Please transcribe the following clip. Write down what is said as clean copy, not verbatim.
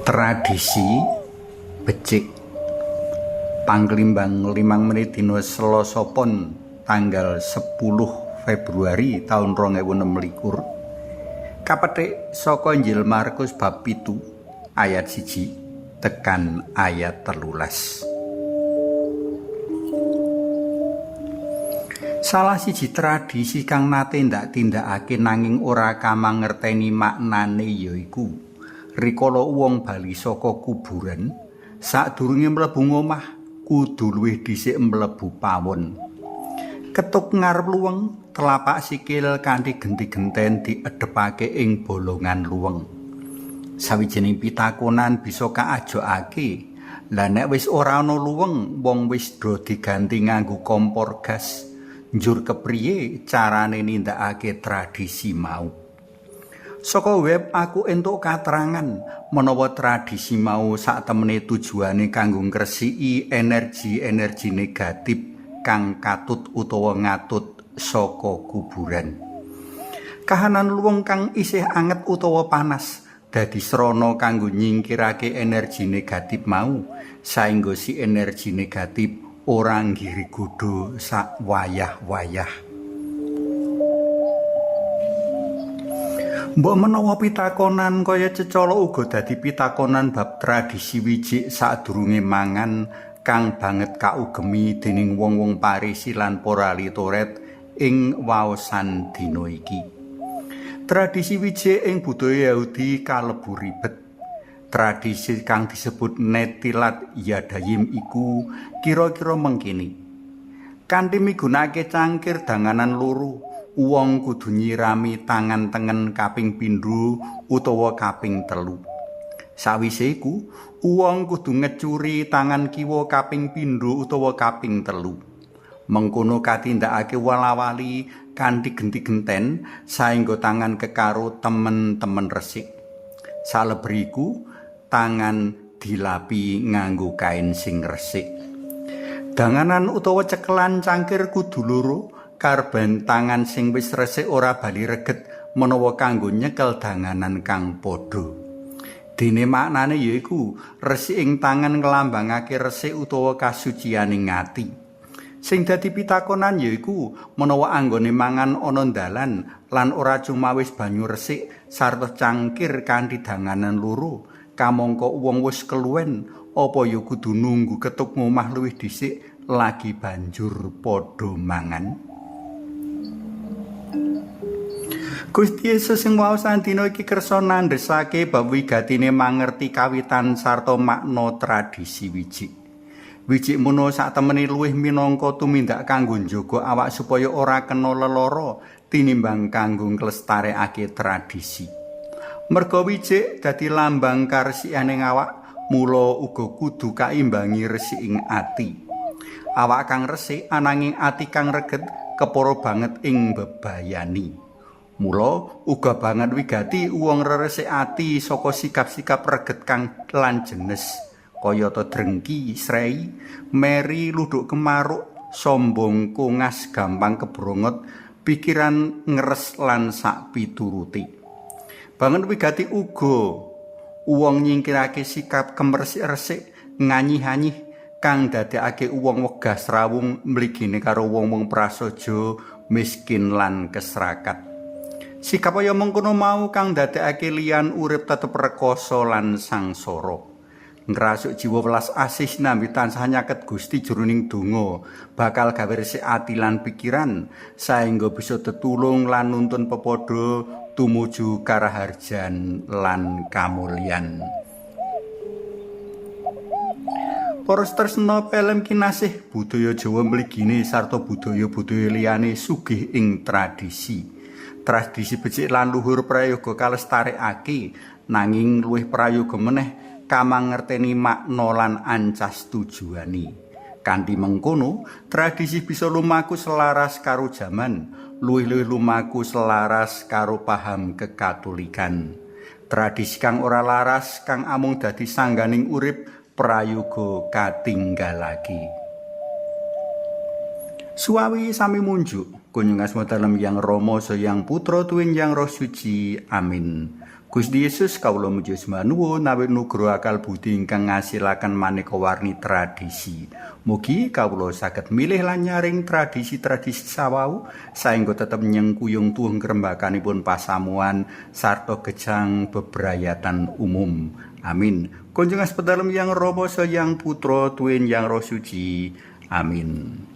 Tradisi becik Pangklimbang 5 menit dina Selasa Pon tanggal 10 Februari taun 2026 kapetik saka Injil Markus bab 7 ayat 1 tekan ayat 13. Salah siji tradisi kang nate ndak tindakake nanging ora kamangerteni maknane yaiku rikala wong bali saka kuburan sadurunge mlebu omah kudu luwih dhisik mlebu pawon. Ketuk ngarep luweng, telapak sikil kanthi genti-genten diedhepake ing bolongan luweng. Sawijining pitakonan bisa kaajokake, lah nek wis ora ana luweng, wong wis do diganti nganggo kompor gas. Njur kepriye carane nindakake tradisi mau? Saka web aku entuk katerangan menawa tradisi mau saktemene tujuane kanggo ngresiki energi-energi negatif kang katut utawa ngatut saka kuburan. Kahanan luweng kang isih anget utawa panas dadi srana kanggo nyingkirake energi negatif mau, saengga si energi negatif ora nggirigodha sak wayah-wayah. Mbok menawa pitakonan kaya cecala uga dadi pitakonan bab tradisi wijik sadurunge mangan kang banget kaugemi dening wong-wong Parisi lan para ahli Toret ing waosan dina iki. Tradisi wijik ing budaya Yahudi kalebu ribet. Tradisi kang disebut Netilat Yadayim iku kira-kira mengkini. Kanthi migunakake cangkir danganan loro, wong kudu nyirami tangan tengen kaping pindho utawa kaping telu. Sawise iku, wong kudu ngecuri tangan kiwa kaping pindho utawa kaping telu. Mengkono katindakake wala-wali kanthi genti-genten saengga tangan kekaro temen-temen resik. Salebri iku, tangan dilapi nganggo kain sing resik. Danganan utawa cekelan cangkir kudu loro, karben tangan sing wis resik ora bali reget menawa kanggo nyekel danganan kang padha. Dene maknane yaiku resik ing tangan nglambangake resik utawa kasucianing ati. Sing dadi pitakonan yaiku menawa anggone mangan ana dalan lan ora cuma wis banyu resik sarta cangkir kanthi danganan loro, kamangka wong wis keluwen apa ya kudu nunggu ketuk ngomah luwih dhisik lagi banjur padha mangan. Gusti Yesus sing waosan dina iki kersa nandhesake bab wigatine mangerti kawitan sarta makna tradisi wijik. Wijik mono saktemene luwih minangka tumindak kanggo njaga awak supaya ora kena lelara tinimbang kanggo nglestarekake tradisi. Merga wijik dadi lambang karesikaning awak, mula uga kudu kaimbangi resiking ati. Awak kang resik ananging ati kang reget kepara banget ing bebayani. Mula uga banget wigati wong reresik ati saka sikap-sikap reget kang lan jenes kayata drengki, srei, meri, luduk kemaruk, sombong, kongas, gampang kebrongot, pikiran ngeres lan sak pituruti. Banget wigati uga wong nyingkirake sikap kemeresik-resik, nganyih-anyih kang dadekake wong wegah srawung mligine karo wong-wong prasaja, miskin lan kesrakat. Sikap kaya mengkono mau kang dadekake liyan urip tetep rekoso lan sangsara. Ngrasuk jiwa welas asih nambi tansah nyaket Gusti jroning donga, bakal gawe resik ati lan pikiran saengga bisa tetulung lan nuntun pepadha tumuju karaharjan lan kamulyan. Para tresna pelem kinasih, budaya Jawa mligine sarta budaya-budaya liyane sugih ing tradisi. Tradisi becik lan luhur prayoga kalestarekake, nanging luwih prayoga meneh kamangerteni makna lan ancas tujuane. Kanthi mengkono, tradisi bisa lumaku selaras karo jaman, luwih-luwih lumaku selaras karo paham kekatolikan. Tradisi kang ora laras kang amung dadi sangganing urip prayoga katinggalake. Suawi sami munjuk, kunjung asma dalem Yang Rama Sang Putra tuwin Yang Roh Suci. Amin. Gusti Yesus, kawula muji sembah nuwun awit nugroho akal budi ingkang ngasilaken maneka warni tradisi. Mugi kawula saged milih lan nyaring tradisi-tradisi sawau saengga tetep nyengkuyung tuwuh ngrembakanipun pasamuan sarta gesang bebrayatan umum. Amin. Kunjung aspa dalem Yang Rama Yang Putra tuwin Yang Roh Suci. Amin.